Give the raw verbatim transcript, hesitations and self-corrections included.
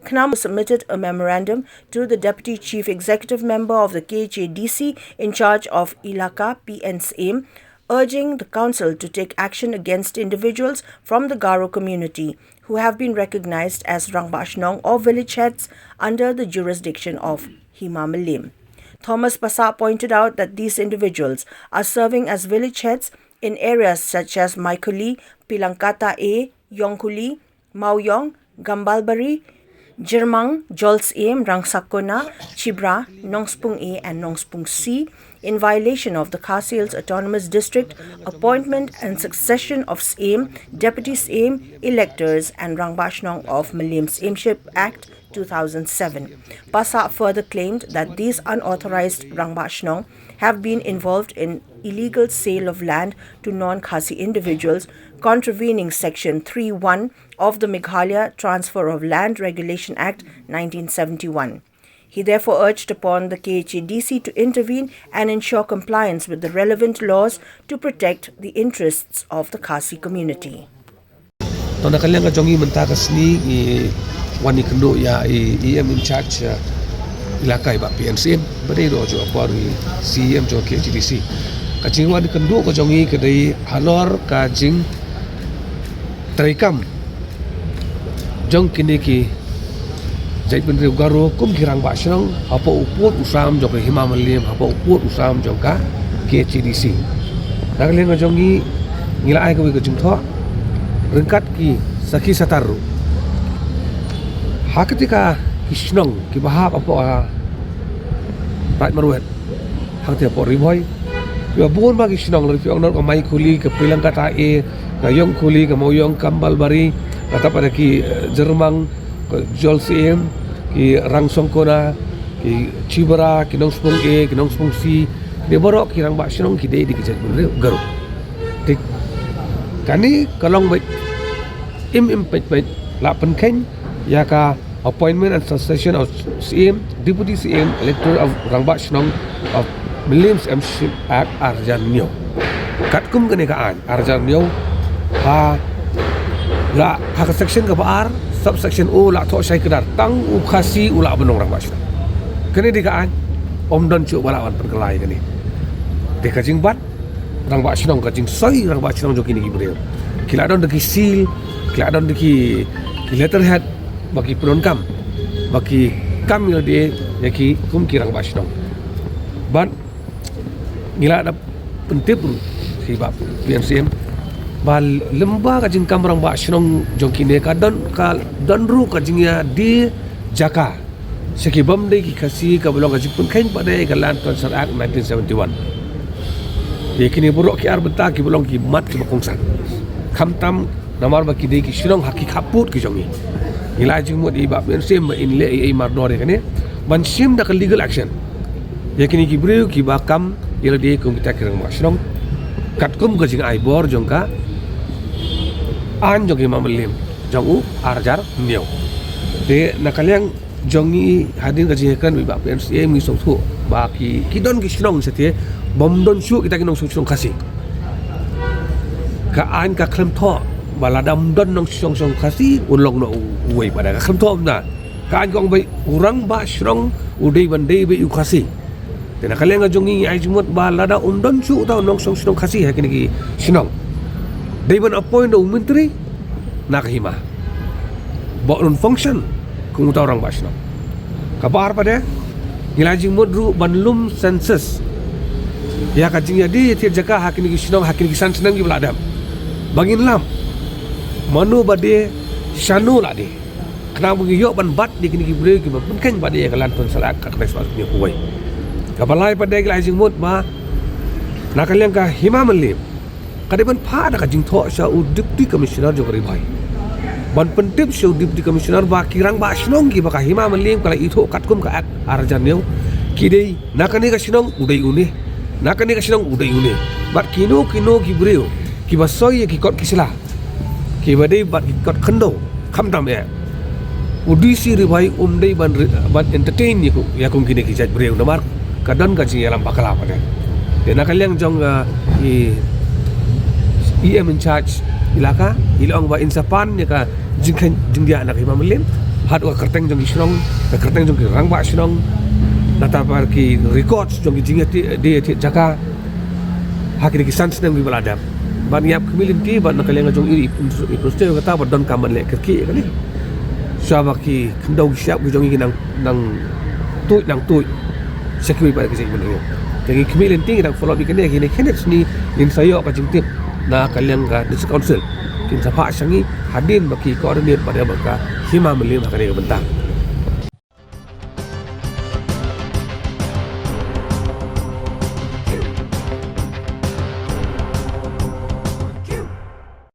KHNAM submitted a memorandum to the Deputy Chief Executive Member of the K H A D C in charge of Elaka, P N Syiem, urging the council to take action against individuals from the Garo community who have been recognized as Rangbah Shnong or village heads under the jurisdiction of Hima Mylliem. Thomas Passah pointed out that these individuals are serving as village heads in areas such as Maikhuli, Pilangkata A, Yongkhuli, Mawiong, Gambalbari, Jirmang, Jolsyiem, Rangsakona, Chibra, Nongspung A and Nongspung C, in violation of the Khasi Hills Autonomous District Appointment and Succession of Syiem, Deputy Syiem, Electors and Rangbah Shnong of Mylliem Syiemship Act two thousand seven. Passah further claimed that these unauthorized Rangbah Shnong have been involved in illegal sale of land to non-Khasi individuals, contravening Section three one of the Meghalaya Transfer of Land Regulation Act nineteen seventy-one. He therefore urged upon the K H A D C to intervene and ensure compliance with the relevant laws to protect the interests of the Khasi community. To na ka liang ka jong ngi mynta ka sngi ngi wan ïakynduh ïa i E M in charge, eh, Elaka i Bah P N Syiem, bad i ruh jong ka por i C E M jong ka K H A D C. Ka jingwan ïakynduh ka jong ngi ka dei halor ka jingtreikam jong kine ki jaitbynriew Garo kum ki Rangbah Shnong hapoh u pud u sam jong ka Hima Mylliem, hapoh u pud u sam jong ka K H A D C. Na ka liang ka jong ngi, ngi la ai kawei ka jingthoh ryngkat ki sakhi satar ruh. Ha kata ka ki shnong kiba hap hapoh ka Raid Marwet, hangtei hapoh Ri Bhoi, kiba bun bha ki shnong, lada phi ong na ka Maikhuli, ka Pilangkata A, ka Yongkhuli, ka Mawiong, Gambalbari, kata pat ki, eh, Jirmang, ka Jolsyiem, ki Rangsakona, ki Chibra, ki Nongspung A, ki Nongspung C, kine baroh ki Rangbah Shnong ki dei da ki jaitbynriew Garo. Te kane ka long beit im im peit peit, la pynkheiñ ïa ka Appointment and Succession of Syiem, Deputy Syiem, Elector of Rangbah Shnong of Mylliem Syiemship Act ar hajar hynñiew. Katkum kane ka aiñ ar hajar hynñiew, ha, la, ha ka section kaba ar, subsection O, la thoh shai kdar tang u Khasi u lah ban long Rangbah Shnong. Kane dei ka aiñ, ym don shuh ba lah ban pynkylla ïa kane. Dei ka jingbat Rangbah Shnong, ka jingsoi Rangbah Shnong jong kine ki briew. Ki la don da ki seal, ki la don da ki, ki letterhead, ba ki pyndonkam, ba ki kam ïa lade ïa ki kum ki Rangbah Shnong. Bad ngi la da pyntip ruh sha i Bah P N Syiem ba lyngba ka jingkam Rangbah Shnong jong kine ka don, ka don ruh ka jingïadie jaka sha ki bym dei ki Khasi kaba long ka jingpynkheiñ pat de ïa ka Land Transfer Act nineteen seventy-one. Ïa kine baroh ki ar bynta kiba long ki mat kiba kongsan. Khamtam namar ba ki dei ki shnong ha ki khappud ki jong ngi. Ngi la ai jingmut ïa i Bah P N Syiem ba in leh ei ei mardor ïa kane ban shim da ka legal action ïa kine ki briew kiba kam ïa lade kum kita ki Rangbah Shnong katkum ka jingai bor jong ka aiñ jong ka Hima Mylliem jong u ar hajar hynñiew. Te na ka liang jong ngi hadien ka jingïakren bad i Bah P N Syiem ngi sngewthuh ba ki, ki don ki shnong shatei, bym don shuh kita ki nongshong shnong Khasi. Ka aiñ ka khlem thoh ba lada ym don nongshong shnong Khasi un long noh u, uwei pat de, ka khlem thoh kumta. Ka aiñ ka ong ba u Rangbah Shnong u dei ban dei ba u Khasi. Te na ka liang ka jong ngi ngi ai jingmut ba lada ym don shuh uta u nongshong shnong Khasi ha kine ki shnong, dei ban appoint da u Myntri na ka Hima ba un function kum uta u Rangbah Shnong. Kaba ar pat de, ngi la ai jingmut ruh ban lum census ïa ka jingïadie ïathied jaka ha kine ki shnong, ha kine ki san snem kiba la dep, ba ngin lap mano ba die, shano la die. Khnang ba ngi ïoh ban bat ïa kine ki briew kiba pynkheiñ pat de ïa ka Land Transfer Act ka khyndai spah hynñiew phew wei. Kaba lai pat de ngi la ai jingmut ba na ka liang ka Hima Mylliem ka dei ban phah da ka jingthoh sha u Deputy Commissioner jong ka Ri Bhoi ban pyntip sha u Deputy Commissioner ba ki Rangbah Shnong kiba ka Hima Mylliem ka la ithuh katkum ka Act ar hajar hynñiew ki dei na kane ka shnong u dei une, na kane ka shnong u dei une. Bad kino kino ki briew kiba soi ïa ki kot ki sla kiba dei bad ki kot khyndew, khamtam eh u D C Ri Bhoi um dei ban re-, ban entertain ïa ku, ïa kum kine ki jait briew namar ka don ka jingïalam bakla pat de. Te na ka liang jong, ah, i E M in charge Elaka i la ong ba in sa pan ïa ka jingkheiñ jingdiah na ka Hima Mylliem. Hat ka kyrteng jong ki shnong, ka kyrteng jong ki rangbah shnong, nata pat ki records jong ki jingïadie, die ïadie jaka ha kine ki san snem kiba la dep. Ban ïap khmih lynti bad na ka liang ka jong i, i, i Prestone kata ba donkam ban leh kyrkieh kane. Shuwa ba ki khyndew ki shyiap ki jong i ki nang, nang tuid, nang tuid sha kiwei pat ki jait bynriew. Te ngi khmih lynti, ngi dang follow up ïa kane, kine khyndiat sngi ngin sa ïoh ka jingtip na ka liang ka District Council. Kin sa phah sha ngi hadien ba ki coordinate bad ïa bad ka Hima Mylliem ha kane ka bynta.